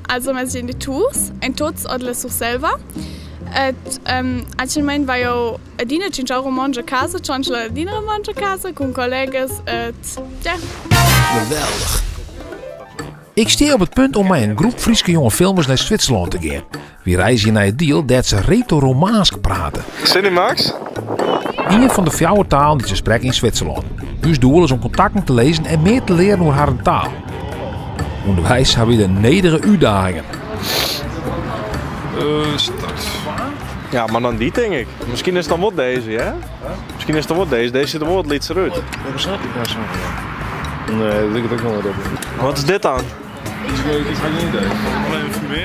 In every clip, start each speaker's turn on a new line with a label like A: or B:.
A: Also mes geniturs ein tuts ord la Surselva ed atgnamein vai jeu adina tschintschau romontsch a casa, tschontschel adina romontsch a casa cun collegas ed ja.
B: Geweldich! Ik stean op it punt om mei in groep Fryske jonge filmers nei Switserlân te gean. Wy reizgje nei it diel dêr't se Reto-Romaansk prate.
C: Cindy Max?
B: Ien fan de fjouwer talen dy't se sprekke yn Switserlân. Us doel is om kontakten te lizzen en mear te learen oer harren taal. Underweis hawwe wy de nedige útdagingen.
C: Start. Ja, mar dan dy tink ik. Miskien is it dan wol dizze, hè? Miskien is it dan wol dizze. Dizze sit der wol wat lytser út.
D: Nee, dat liket ek noch net op.
C: Wat is dit dan?
D: Ik ha gjin idee.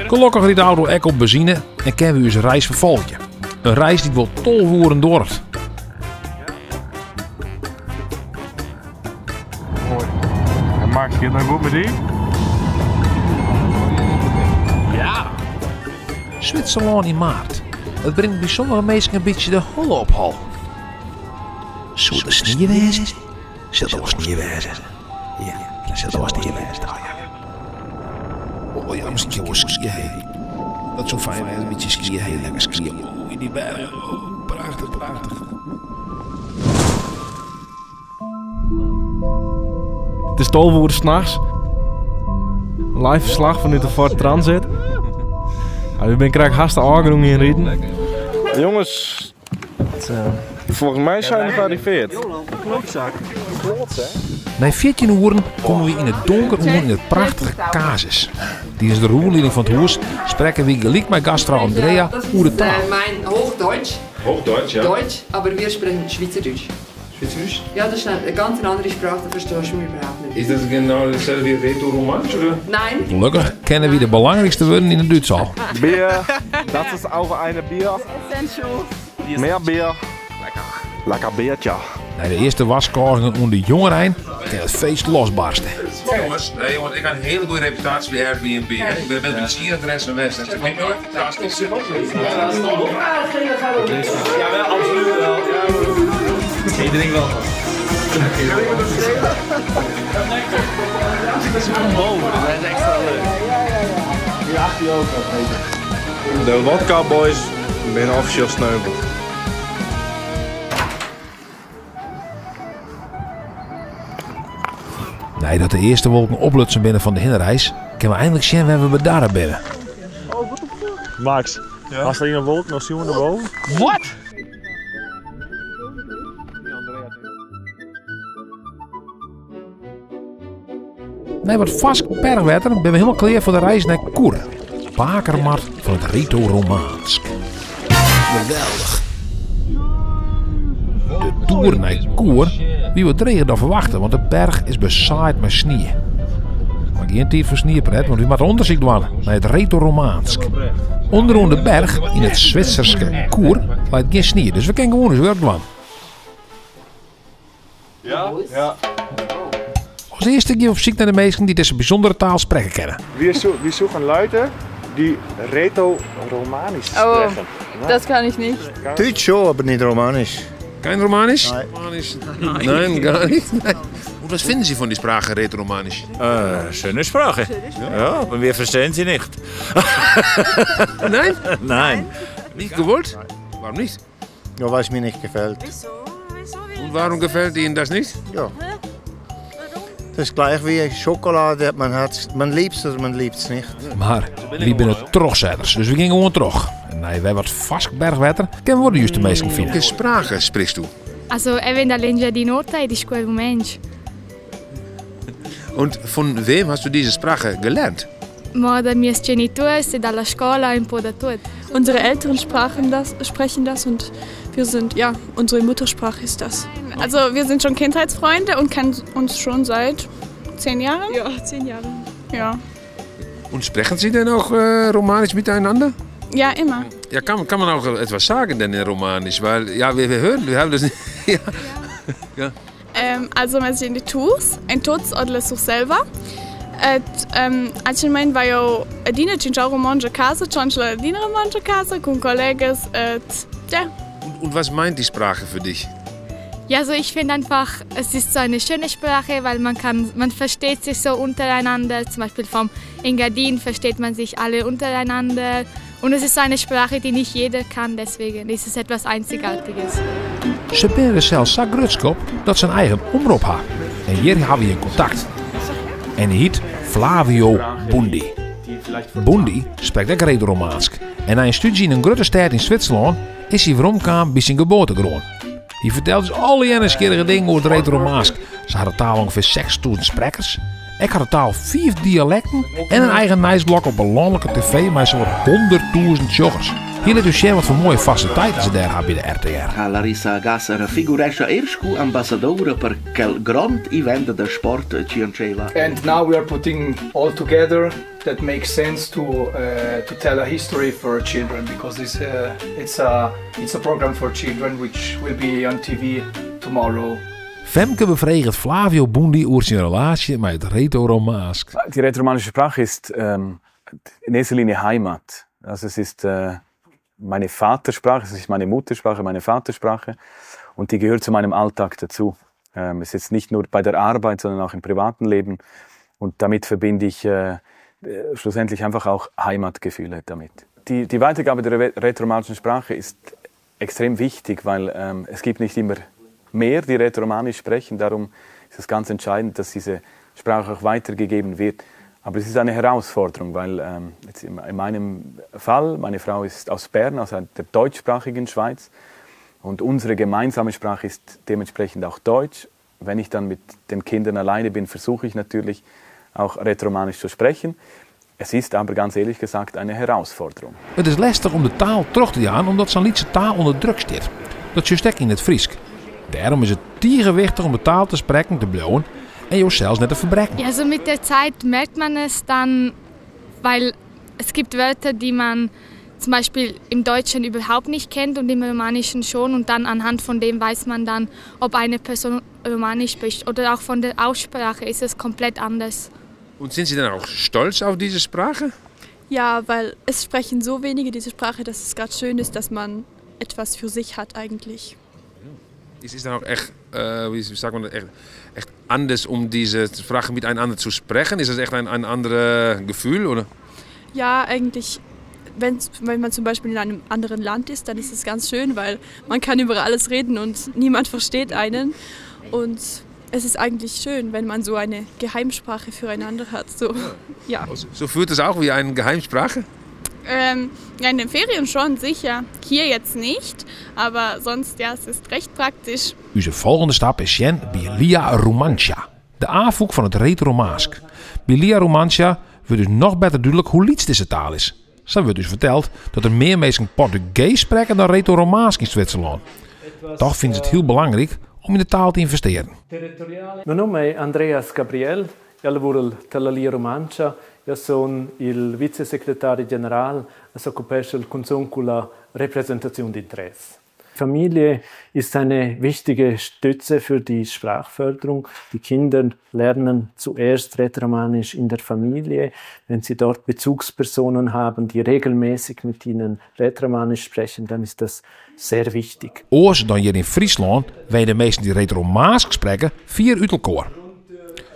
B: Gelokkich rydt de auto ek op benzine en kinne we ús reis ferfolgje. In reis dy't wol 12 oeren duorret.
D: Moai. En Max, giet it no goed mei dy?
B: Ja! Switserlân yn maart. It bringt by sommige minsken in bytsje de holle op hol. Soe der snie wêze? Sil der wol snie wêze? Ja, sil der wol snie wêze. Oh ja, miskien wol skiën. Hey. Dat soe fijn wêze, in bytsje skiën. Hey, lekker skiën. Oh, yn dy bergen. Oh, prachtich, prachtich.
C: It is 12 oere nachts. Live ferslach fanút de Ford Transit. Ja, wy binne krekt hast de ôfgrûn yn riden. Jonges, folgens my zijn we gearriveerd.
B: Nei 14 oeren komme wy yn it donker oan yn it prachtige Cazis. Tidens de rûnlieding fan it hûs sprekke wy gelyk mei gastfrou Andrea oer de taal.
E: Mijn Hochdeutsch.
D: Hochdeutsch, ja.
E: Deutsch, aber wir sprechen Schweizerdeutsch.
D: Schweizerdeutsch?
E: Ja, das ist eine ganz andere Sprache, da verstehst du mich überhaupt nicht.
D: Is dat genau hetzelfde wie Reto-Romansch? Oder?
E: Nein.
B: Gelokkich kenne wy de belangrykste wurden yn it Dúts al.
C: Bier, dat is auch eine Bier. Meer bier. Lekker biertje.
B: Nei de earste warskôgingen oan de jongerein kin it feest losbarste.
D: Jongens, nee, jongens, ik ha in hiele goede reputaasje by Airbnb. Ik bin by tsien adressen west. Dat is
C: Jawel, absoluut wel. Ik drink wel. Dat is extra leuk. Hier achter je ook nog, De Wodka Boys binne offisjeel sneuveld.
B: Neidat de earste wolken oplutsen binne fan de hinnereis, kinne we einlik sjen wêr't we bedarre binne.
C: Max, hast der yn in wolk noch sjoen derboven?
B: Wat? Nei wat farsk berchwetter binne we hielendal klear foar de reis nei Chur, bakermat fan it Reto-Romaansk. Geweldich! De toer nei Chur wie wat dreger dan ferwachte, want de berch is besaaid mei snie. Mar gjin tiid foar sniepret, want wy moatte ûndersyk dwaan nei it Reto-Romaansk. Underoan de berch, yn it Switserske Chur, leit gjin snie, dus we kinne gewoan ús wurk dwaan.
C: Ja? Ja.
B: As earste gean we op syk nei de minsken dy't dizze bysûndere taal sprekke kinne.
C: Wir suchen Leute, die Rätoromanisch
A: Oh,
C: sprechen.
A: das kann ich nicht.
F: Deutsch schon, aber nicht Romanisch.
D: Kein Romanisch? Nein. Nein, gar nicht. Und was finden Sie von die Sprache Rätoromanisch?
G: Schöne Sprache. Ja, aber wir verstehen sie nicht.
D: Nein?
G: Nein.
D: Nicht gewollt? Warum nicht?
F: Ja, weil es mir nicht gefällt.
D: Und warum gefällt Ihnen das nicht?
F: Ja. Das ist gleich wie Schokolade, man, hat's, man liebt es oder man liebt es nicht.
B: Mar wy binne trochsetters, dus wy gean gewoan troch. En nei wer wat farsk berchwetter kinne we wol de juste minsken fine.
D: Welke Sprache sprichst du?
H: Also, eu vegn da l'Engiadin'Ota e discuor rumantsch.
D: Und von wem hast du diese Sprache gelernt?
H: Ma da mies genituors e dalla scola ün po da tuot.
A: Unsere Eltern sprachen das, sprechen das und wir sind, ja, unsere Muttersprache ist das. Also wir sind schon Kindheitsfreunde und kennen uns schon seit 10 Jahren. Ja, 10 Jahre. Ja.
D: Und sprechen Sie denn auch Romanisch miteinander?
A: Ja, immer.
D: Ja, kann man auch etwas sagen denn in Romanisch? Weil, ja, wir hören, wir haben das nicht. Ja. Ja.
A: Also mes geniturs ein tuts ord la Surselva ed atgnamein vai jeu adina tschintschau romontsch a casa, tschontschel adina romontsch a casa cun collegas ed ja.
D: Und was meint die Sprache für dich?
H: Ja, also ich finde einfach, es ist so eine schöne Sprache, weil man kann, man versteht sich so untereinander. Zum Beispiel vom Engadin versteht man sich alle untereinander. Und es ist so eine Sprache, die nicht jeder kann, deswegen ist es etwas Einzigartiges.
B: Se binne der sels sa grutsk op dat se in eigen omrop ha. En hjir hawwe wy in kontakt. En hy hyt Flavio Bundi. Bundi sprekt ek Retoromaansk. En nei in stúdzje yn in grutte stêd yn Switserlân is hy weromkaam by syn geboartegrûn. Hy fertelt ús allegear nijsgjirrige dingen oer it Retoromaansk. Sa hat de taal ûngefear 6000 sprekkers. Ek hat de taal fiif dialekten en in eigen nijsblok op 'e lanlike TV mei sawat 100.000 sjoggers. Hy lit ús sjen wat foar moaie fasiliteiten se dêr ha by de RTR.
I: Ha Larissa Gasser figurescha er scu ambassadoura per quel grond event da sport tschintscheva.
J: And now we are putting all together that makes sense to uh, to tell a history for children because this uh, it's a it's a program for children which will be on TV tomorrow.
B: Femke befreget Flavio Bundi oer syn relaasje mei it Retoromaansk.
K: Die rätoromanische Sprache ist ähm, in erster Linie Heimat. Also es ist äh, meine Vatersprache, es ist meine Muttersprache, meine Vatersprache und die gehört zu meinem Alltag dazu. Ähm, es ist nicht nur bei der Arbeit, sondern auch im privaten Leben und damit verbinde ich äh, schlussendlich einfach auch Heimatgefühle damit. Die, die Weitergabe der rätoromanischen Sprache ist extrem wichtig, weil ähm, es gibt nicht immer mehr, die Rätoromanisch sprechen. Darum ist es ganz entscheidend, dass diese Sprache auch weitergegeben wird. Aber es ist eine Herausforderung, weil ähm, jetzt in, in meinem Fall, meine Frau ist aus Bern, aus der deutschsprachigen Schweiz. Und unsere gemeinsame Sprache ist dementsprechend auch Deutsch. Wenn ich dann mit den Kindern alleine bin, versuche ich natürlich auch Rätoromanisch zu sprechen. Es ist aber ganz ehrlich gesagt eine Herausforderung.
B: It is lestich om de taal troch te jaan omdat sa'n lytse taal ûnder druk stiet. Dat sjochst ek yn it Frysk. Dêrom is it tige wichtich om de taal te sprekken te bliuwen en josels net te ferbrekken.
H: Ja, so mit der Zeit merkt man es dann, weil es gibt Wörter, die man zum Beispiel im Deutschen überhaupt nicht kennt und im Romanischen schon und dann anhand von dem weiß man dann, ob eine Person Romanisch spricht oder auch von der Aussprache ist es komplett anders.
D: Und sind Sie dann auch stolz auf diese Sprache?
A: Ja, weil es sprechen so wenige diese Sprache, dass es gerade schön ist, dass man etwas für sich hat eigentlich.
D: Ist es dann auch echt, äh, wie sagt man das, echt, echt anders, um diese Sprache miteinander zu sprechen? Ist das echt ein, ein anderes Gefühl, oder?
A: Ja, eigentlich, wenn, wenn man zum Beispiel in einem anderen Land ist, dann ist es ganz schön, weil man kann über alles reden und niemand versteht einen. Und es ist eigentlich schön, wenn man so eine Geheimsprache füreinander hat. So, ja.
D: So fühlt es auch wie eine Geheimsprache?
A: Ähm, ja, in den Ferien schon, sicher. Hier jetzt nicht, aber sonst, ja, es ist recht praktisch.
B: Us folgjende stap is sjen by Lia Rumantscha, de Afûk fan it Retoromaansk. By Lia Rumantscha wurdt ús noch better dúdlik hoe lyts dizze taal is. Sa wurdt ús ferteld dat der mear minsken Portugeesk sprekke dan Retoromaansk yn Switserlân. Toch fine se it hiel belangryk om yn de taal te ynvestearjen.
L: Meu nom è Andreas Gabriel, jau lavurel tar la Lia Rumantscha. Jau sun il vicesecretari general e s'occupeschel cunzunt cun la representaziun d'interess. Familie ist eine wichtige Stütze für die Sprachförderung. Die Kinder lernen zuerst Rätoromanisch in der Familie. Wenn sie dort Bezugspersonen haben, die regelmäßig mit ihnen Rätoromanisch sprechen, dann ist das sehr wichtig.
B: Oars dan hjir yn Fryslân wenje de minsken dy't Retoromaansk sprekke fier út elkoar.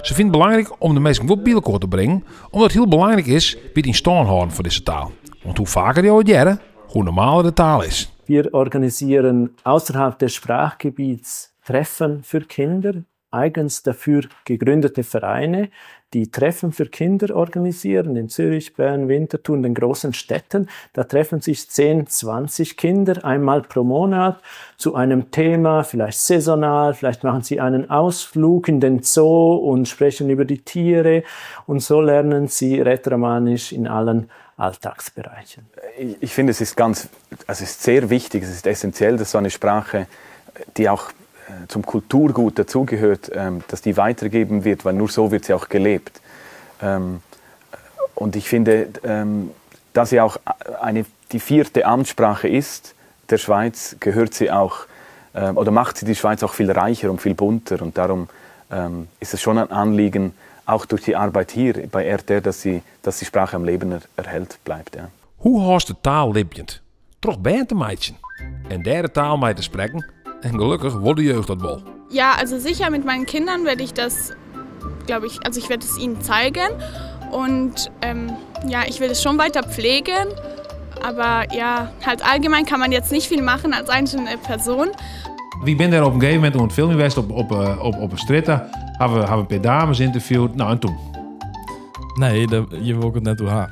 B: Se fine it belangryk om de minsken wol by elkoar te bringen, omdat it hiel belangryk is by it yn stân hâlden fan dizze taal. Want hoe faker jo it hearre, hoe normaler de taal is.
L: Wir organisieren außerhalb des Sprachgebiets Treffen für Kinder, eigens dafür gegründete Vereine, die Treffen für Kinder organisieren in Zürich, Bern, Winterthur, in den großen Städten. Da treffen sich 10, 20 Kinder einmal pro Monat zu einem Thema, vielleicht saisonal, vielleicht machen sie einen Ausflug in den Zoo und sprechen über die Tiere und so lernen sie Rätoromanisch in allen Alltagsbereichen.
K: Ich, ich finde, es ist ganz, also es ist sehr wichtig, es ist essentiell, dass so eine Sprache, die auch äh, zum Kulturgut dazugehört, ähm, dass die weitergeben wird, weil nur so wird sie auch gelebt. Ähm, und ich finde, ähm, dass sie auch eine, die vierte Amtssprache ist der Schweiz, gehört sie auch oder macht sie die Schweiz auch viel reicher und viel bunter. Und darum ist es schon ein Anliegen, auch durch die Arbeit hier bei RTR, dass sie, dass die Sprache am Leben er, erhält bleibt. Ja.
B: Hoe hâldst de taal libjend? Troch bern te meitsjen. En dêr de taal mei te sprekken En gelokkich wol de jeugd dat wol.
A: Ja, also sicher mit meinen Kindern werde ich das, glaube ich, also ich werde es ihnen zeigen. Und ähm, ja, ich will es schon weiter pflegen. Aber ja, halt allgemein kann man jetzt nicht viel machen als einzelne Person.
B: Wy binne dêr op in gegeven momint oan it filmjen west op, op, eh, op, op 'e strjitte. Hawwe we, hawwe in pear dames ynterviewd. No, en toen?
C: Nee, dêr, hjir wol ik it net oer ha.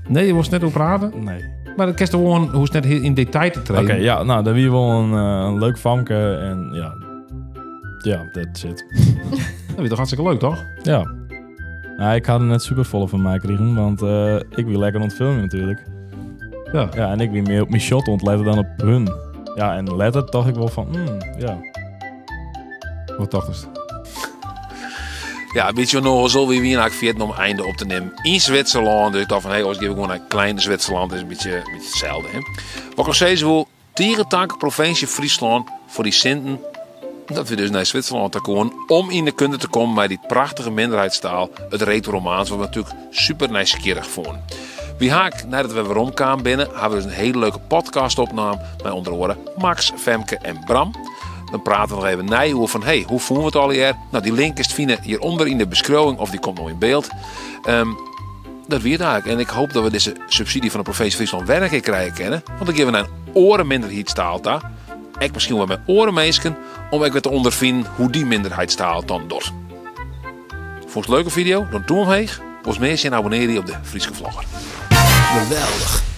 B: Nee, je wolst net oer prate?
C: Nee.
B: Mar dat kinst gewoan, hoechst net yn detail te treden.
C: Oké, ja, no, dat wie wol in, eh, in leuk famke en ja, ja, that's it.
B: Dat wie toch hartstikke leuk, toch?
C: Ja. Nou, ik ha der net super folle fan meikrigen, want eh, ik wie lekker oan it filmjen natuerlik.
B: Ja.
C: Ja, en ik wie mear op myn shot oan it letten dan op hun. Ja, en letter tocht ik wol fan, hmm, ja.
B: Wat tochtest?
D: Ja, in bytsje ûnnoazel. Wy wiene eigentlik ferjitten om einde op te nimmen yn Switserlân. Dus ik tocht fan, hé, oars gean we gewoan nei Klein Zwitserland. Is in bytsje, in bytsje itselde, hè. Wat ik noch sizze wol, tige tank provinsje Fryslân foar dy sinten dat we dus nei Switserlân ta koenen om yn de kunde te kommen mei dy prachtige minderheidstaal, it Retoromaans, wat we natuerlik super nijsgjirrich fûnen. Wy ha ek, neidat we werom kaam binne, hawwe we dus in hiele leuke podcast opnaam mei ûnder oare Max, Femke en Bram. Dan prate we noch even nei oer fan, hey, hoe fûnen we it allegear? No, dy link kinst fine hjirûnder yn de beskriuwing of dy komt no yn byld. Um, dat wie it eigentlik. En ik hoop dat we dizze subsydzje fan de provinsje Fryslân wer in kear krije kinne. Want dan gean we nei in oare minderheidstaal ta. Ek miskien wol mei oare minsken om ek wer te ûnderfinen hoe't dy minderheidstaal dan docht. Fûnst it in leuke fideo? Dan tûm omheech. Wolst mear sjen abonnearje op de Fryske Vlogger. Geweldich!